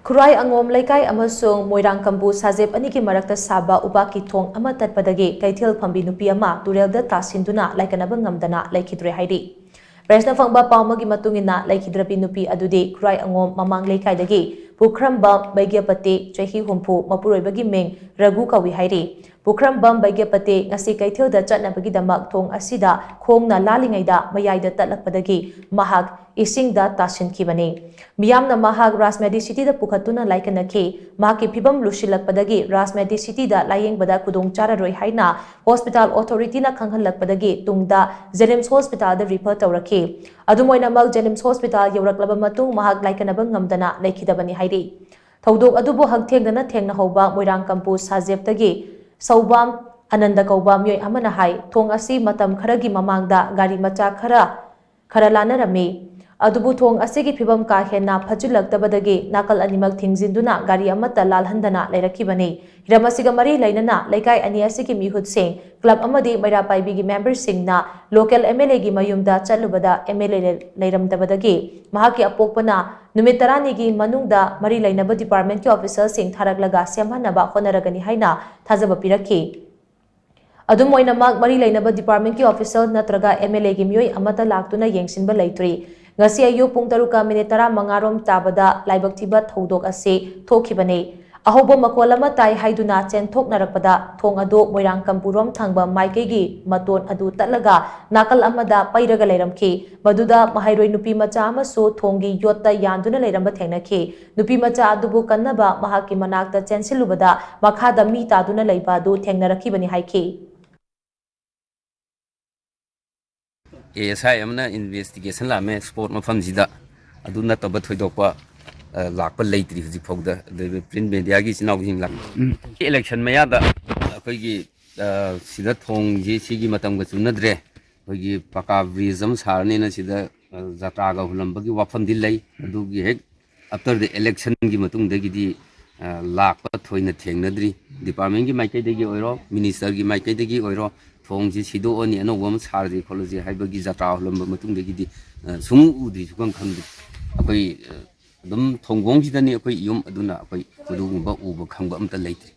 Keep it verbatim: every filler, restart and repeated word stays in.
ꯈꯨꯔꯥꯏ ꯑꯉꯣꯝ ꯂꯩꯀꯥꯏ ꯑꯃꯁꯨꯡ ꯃꯣꯏꯔꯥꯡ ꯀꯝꯄꯨ ꯁꯥꯖꯦꯞ ꯑꯅꯤꯒꯤ ꯃꯔꯛꯇ ꯁꯥꯕ ꯎꯄꯥꯛꯀꯤ ꯊꯣꯡ ꯑꯃ ꯇꯠꯄꯗꯒꯤ ꯀꯩꯊꯦꯜ ꯐꯝꯕꯤ ꯅꯨꯄꯤ ꯑꯃ ꯇꯨꯔꯦꯜꯗ ꯇꯥꯁꯤꯟꯗꯨꯅ ꯂꯥꯏꯀꯠꯅꯕ ꯉꯝꯗꯅ ꯂꯩꯈꯤꯗ꯭ꯔꯦ ꯍꯥꯏꯔꯤ꯫ ꯄ꯭ꯔꯦꯁꯅ ꯐꯪꯕ ꯄꯥꯎ ꯑꯃꯒꯤ ꯃꯇꯨꯡ ꯏꯟꯅ, ꯂꯩꯈꯤꯗ꯭ꯔꯕꯤ ꯅꯨꯄꯤ ꯑꯗꯨꯗꯤ ꯈꯨꯔꯥꯏ ꯑꯉꯣꯝ ꯃꯃꯥꯡ ꯂꯩꯀꯥꯏꯗꯒꯤ ꯄꯨꯈ꯭ꯔꯝꯕꯝ ꯕꯩꯒ꯭ꯌꯄꯇꯤ, ꯆꯍꯤ ꯍꯨꯝꯐꯨ, ꯃꯄꯨꯔꯣꯏꯕꯒꯤ ꯃꯤꯡ ꯔꯘꯨ ꯀꯧꯏ ꯍꯥꯏꯔꯤ꯫ ꯄꯨꯈ꯭ꯔꯝꯕꯝ ꯕꯩꯒ꯭ꯌꯄꯇꯤ ꯉꯁꯤ ꯀꯩꯊꯦꯜꯗ ꯆꯠꯅꯕꯒꯤꯗꯃꯛ ꯊꯣꯡ ꯑꯁꯤꯗ ꯈꯣꯡꯅ ꯂꯥꯜꯂꯤꯉꯩꯗ ꯃꯌꯥꯏꯗ ꯇꯠꯂꯛꯄꯗꯒꯤ ꯃꯍꯥꯛ ꯏꯁꯤꯡꯗ ꯇꯥꯁꯤꯟꯈꯤꯕꯅꯤ꯫ ꯃꯤꯌꯥꯝꯅ ꯃꯍꯥꯛ ꯔꯥꯖꯃꯦꯗꯤ ꯁꯤꯇꯤꯗ ꯄꯨꯈꯠꯇꯨꯅ ꯂꯥꯏꯀꯠꯅꯈꯤ꯫ ꯃꯍꯥꯛꯀꯤ ꯐꯤꯕꯝ ꯂꯨꯁꯤꯜꯂꯛꯄꯗꯒꯤ ꯔꯥꯖꯃꯦꯗꯤ ꯁꯤꯇꯤꯗ ꯂꯥꯌꯦꯡꯕꯗ ꯈꯨꯗꯣꯡ ꯆꯥꯔꯔꯣꯏ ꯍꯥꯏꯅ ꯍꯣꯁꯄꯤꯇꯥꯜ ꯑꯣꯊꯣꯔꯤꯇꯤꯅ ꯈꯪꯍꯜꯂꯛꯄꯗꯒꯤ ꯇꯨꯡꯗ ꯖꯦꯅꯤꯝꯁ ꯍꯣꯁꯄꯤꯇꯥꯜꯗ ꯔꯤꯐꯔ ꯇꯧꯔꯛꯈꯤ꯫ ꯑꯗꯨꯝ ꯑꯣꯏꯅꯃꯛ, ꯖꯦꯅꯤꯝꯁ ꯍꯣꯁꯄꯤꯇꯥꯜ ꯌꯧꯔꯛꯂꯕ ꯃꯇꯨꯡ ꯃꯍꯥꯛ ꯂꯥꯏꯀꯠꯅꯕ ꯉꯝꯗꯅ ꯂꯩꯈꯤꯗꯕꯅꯤ ꯍꯥꯏꯔꯤ꯫ ꯊꯧꯗꯣꯛ ꯑꯗꯨꯕꯨ ꯍꯛꯊꯦꯡꯅꯅ ꯊꯦꯡꯅꯍꯧꯕ ꯃꯣꯏꯔꯥꯡ ꯀꯝꯄꯨ ꯁꯥꯖꯦꯞꯇꯒꯤ ꯁꯧꯕꯥꯝ ꯑꯅꯟꯗ ꯀꯧꯕ ꯃꯤꯑꯣꯏ ꯑꯃꯅ ꯍꯥꯏ, ꯊꯣꯡ ꯑꯁꯤ ꯃꯇꯝ ꯈꯔꯒꯤ ꯃꯃꯥꯡꯗ ꯒꯥꯔꯤ ꯃꯆꯥ ꯈꯔ, ꯈꯔ ꯂꯥꯟꯅꯔꯝꯃꯤ꯫ ꯑꯗꯨꯕꯨ ꯊꯣꯡ ꯑꯁꯤꯒꯤ ꯐꯤꯕꯝ ꯀꯥ ꯍꯦꯟꯅ ꯐꯠꯆꯤꯜꯂꯛꯇꯕꯗꯒꯤ ꯅꯥꯀꯜ ꯑꯅꯤꯃꯛ ꯊꯤꯡꯖꯤꯟꯗꯨꯅ ꯒꯥꯔꯤ ꯑꯃꯠꯇ ꯂꯥꯜꯍꯟꯗꯅ ꯂꯩꯔꯛꯈꯤꯕꯅꯤ꯫ ꯍꯤꯔꯝ ꯑꯁꯤꯒ ꯃꯔꯤ ꯂꯩꯅꯅ ꯂꯩꯀꯥꯏ ꯑꯅꯤ ꯑꯁꯤꯒꯤ ꯃꯤꯍꯨꯠꯁꯤꯡ, ꯀ꯭ꯂꯕ ꯑꯃꯗꯤ ꯃꯩꯔꯥ ꯄꯥꯏꯕꯤꯒꯤ ꯃꯦꯝꯕꯔꯁꯤꯡꯅ ꯂꯣꯀꯦꯜ ꯑꯦꯝ ꯑꯦꯜ ꯑꯦꯒꯤ ꯃꯌꯨꯝꯗ ꯆꯠꯂꯨꯕꯗ ꯑꯦꯝ ꯑꯦꯜ ꯑꯦ ꯂꯩꯔꯝꯗꯕꯗꯒꯤ ꯃꯍꯥꯛꯀꯤ ꯑꯄꯣꯛꯄꯅ ꯅꯨꯃꯤꯠ ꯇꯔꯥꯅꯤꯒꯤ ꯃꯅꯨꯡꯗ ꯃꯔꯤ ꯂꯩꯅꯕ ꯗꯤꯄꯥꯔꯠꯃꯦꯟꯠꯀꯤ ꯑꯣꯐꯤꯁꯔꯁꯤꯡ ꯊꯥꯔꯛꯂꯒ ꯁꯦꯝꯍꯟꯅꯕ ꯍꯣꯠꯅꯔꯒꯅꯤ ꯍꯥꯏꯅ ꯊꯥꯖꯕ ꯄꯤꯔꯛꯈꯤ꯫ ꯑꯗꯨꯝ ꯑꯣꯏꯅꯃꯛ, ꯃꯔꯤ ꯂꯩꯅꯕ ꯗꯤꯄꯥꯔꯠꯃꯦꯟꯠꯀꯤ ꯑꯣꯐꯤꯁꯔ ꯅꯠꯇ꯭ꯔꯒ ꯑꯦꯝ ꯑꯦꯜ ꯑꯦꯒꯤ ꯃꯤꯑꯣꯏ ꯑꯃꯠꯇ ꯂꯥꯛꯇꯨꯅ ꯌꯦꯡꯁꯤꯟꯕ ꯂꯩꯇ꯭ꯔꯤ꯫ ꯉꯁꯤ ꯑꯌꯨꯛ ꯄꯨꯡ ꯇꯔꯨꯛꯀ ꯃꯤꯅꯤꯠ ꯇꯔꯥꯃꯉꯥ ꯔꯣꯝ ꯇꯥꯕꯗ ꯂꯥꯏꯕꯛ ꯊꯤꯕ ꯊꯧꯗꯣꯛ ꯑꯁꯤ ꯊꯣꯛꯈꯤꯕꯅꯤ꯫ ꯑꯍꯧꯕ ꯃꯈꯣꯜ ꯑꯃ ꯇꯥꯏ ꯍꯥꯏꯗꯨꯅ ꯆꯦꯟꯊꯣꯛꯅꯔꯛꯄꯗ ꯊꯣꯡ ꯑꯗꯨ ꯃꯣꯏꯔꯥꯡ ꯀꯝꯄꯨꯔꯣꯝ ꯊꯪꯕ ꯃꯥꯏꯀꯩꯒꯤ ꯃꯇꯣꯟ ꯑꯗꯨ ꯇꯠꯂꯒ ꯅꯥꯀꯜ ꯑꯃꯗ ꯄꯩꯔꯒ ꯂꯩꯔꯝꯈꯤ꯫ ꯃꯗꯨꯗ ꯃꯍꯩꯔꯣꯏ ꯅꯨꯄꯤ ꯃꯆꯥ ꯑꯃꯁꯨ ꯊꯣꯡꯒꯤ ꯌꯣꯠꯇ ꯌꯥꯟꯗꯨꯅ ꯂꯩꯔꯝꯕ ꯊꯦꯡꯅꯈꯤ꯫ ꯅꯨꯄꯤ ꯃꯆꯥ ꯑꯗꯨꯕꯨ ꯀꯟꯅꯕ ꯃꯍꯥꯛꯀꯤ ꯃꯅꯥꯛꯇ ꯆꯦꯟꯁꯤꯜꯂꯨꯕꯗ ꯃꯈꯥꯗ ꯃꯤ ꯇꯥꯗꯨꯅ ꯂꯩꯕ ꯑꯗꯨ ꯊꯦꯡꯅꯔꯛꯈꯤꯕꯅꯤ ꯍꯥꯏꯈꯤ꯫ ꯑꯦ ꯑꯦꯁ ꯑꯥꯏ ꯑꯃꯅ ꯏꯟꯚꯦꯁꯇꯤꯒꯦꯁꯟ ꯂꯥꯛꯑꯝꯃꯦ ꯁ꯭ꯄꯣꯠ ꯃꯐꯝꯁꯤꯗ꯫ ꯑꯗꯨ ꯅꯠꯇꯕ ꯊꯣꯏꯗꯣꯛꯄ, ꯑ, ꯂꯥꯛꯄ ꯂꯩꯇ꯭ꯔꯤ ꯍꯧꯖꯤꯛ ꯐꯥꯎꯗ꯫ ꯑꯗꯨꯒ ꯄ꯭ꯔꯤꯟꯠ ꯃꯦꯗꯤꯌꯥꯒꯤ ꯏꯆꯤꯟ ꯏꯅꯥꯎꯁꯤꯡ ꯂꯥꯛ-, ꯎꯝ꯫ ꯏꯂꯦꯛꯁꯟ ꯃꯌꯥꯗ ꯑꯩꯈꯣꯏꯒꯤ, ꯑ, ꯁꯤꯗ ꯊꯣꯡꯁꯤ ꯁꯤꯒꯤ ꯃꯇꯝꯒ ꯆꯨꯅꯗ꯭ꯔꯦ꯫ ꯑꯩꯈꯣꯏꯒꯤ ꯄꯀꯥ ꯕ꯭ꯔꯤꯖ ꯑꯃ ꯁꯥꯔꯅꯤꯅ ꯁꯤꯗ, ꯑ, ꯖꯇ꯭ꯔꯥꯒ ꯍꯨꯜꯂꯝꯕꯒꯤ ꯋꯥꯐꯝꯗꯤ ꯂꯩ꯫ ꯑꯗꯨꯒꯤ ꯍꯦꯛ after the election ꯒꯤ ꯃꯇꯨꯡꯗꯒꯤꯗꯤ, ꯑ, ꯂꯥꯛꯄ ꯊꯣꯏꯅ ꯊꯦꯡꯅꯗ꯭ꯔꯤ꯫ ꯗꯤꯄꯥꯔꯠꯃꯦꯟꯒꯤ ꯃꯥꯏꯀꯩꯗꯒꯤ ꯑꯣꯏꯔꯣ, ꯃꯤꯅꯤꯁꯇꯔꯒꯤ ꯃꯥꯏꯀꯩꯗꯒꯤ ꯑꯣꯏꯔꯣ, ꯊꯣꯡꯁꯤ ꯁꯤꯗꯣꯛꯑꯅꯤ, ꯑꯅꯧꯕ ꯑꯃ ꯁꯥꯔꯁꯤ ꯈꯣꯠꯂꯁꯤ ꯍꯥꯏꯕꯒꯤ ꯖꯇ꯭ꯔꯥ ꯍꯨꯜꯂꯝꯕ ꯃꯇꯨꯡꯗꯒꯤꯗꯤ, ꯑ, ꯁꯨꯡꯎ ꯎꯗ꯭ꯔꯤ, ꯁꯨꯡꯈꯪ ꯈꯪꯗ꯭ꯔꯤ꯫ ꯑꯩꯈꯣꯏ, ꯑ, ꯑꯗꯨꯝ ꯊꯣꯡꯒꯣꯡꯁꯤꯗꯅꯤ ꯑꯩꯈꯣꯏ ꯌꯨꯝ꯫ ꯑꯗꯨꯅ ꯑꯩꯈꯣꯏ ꯃꯗꯨꯒꯨꯝꯕ ꯎꯕ ꯈꯪꯕ ꯑꯝꯇ ꯂꯩꯇ꯭ꯔꯤ꯫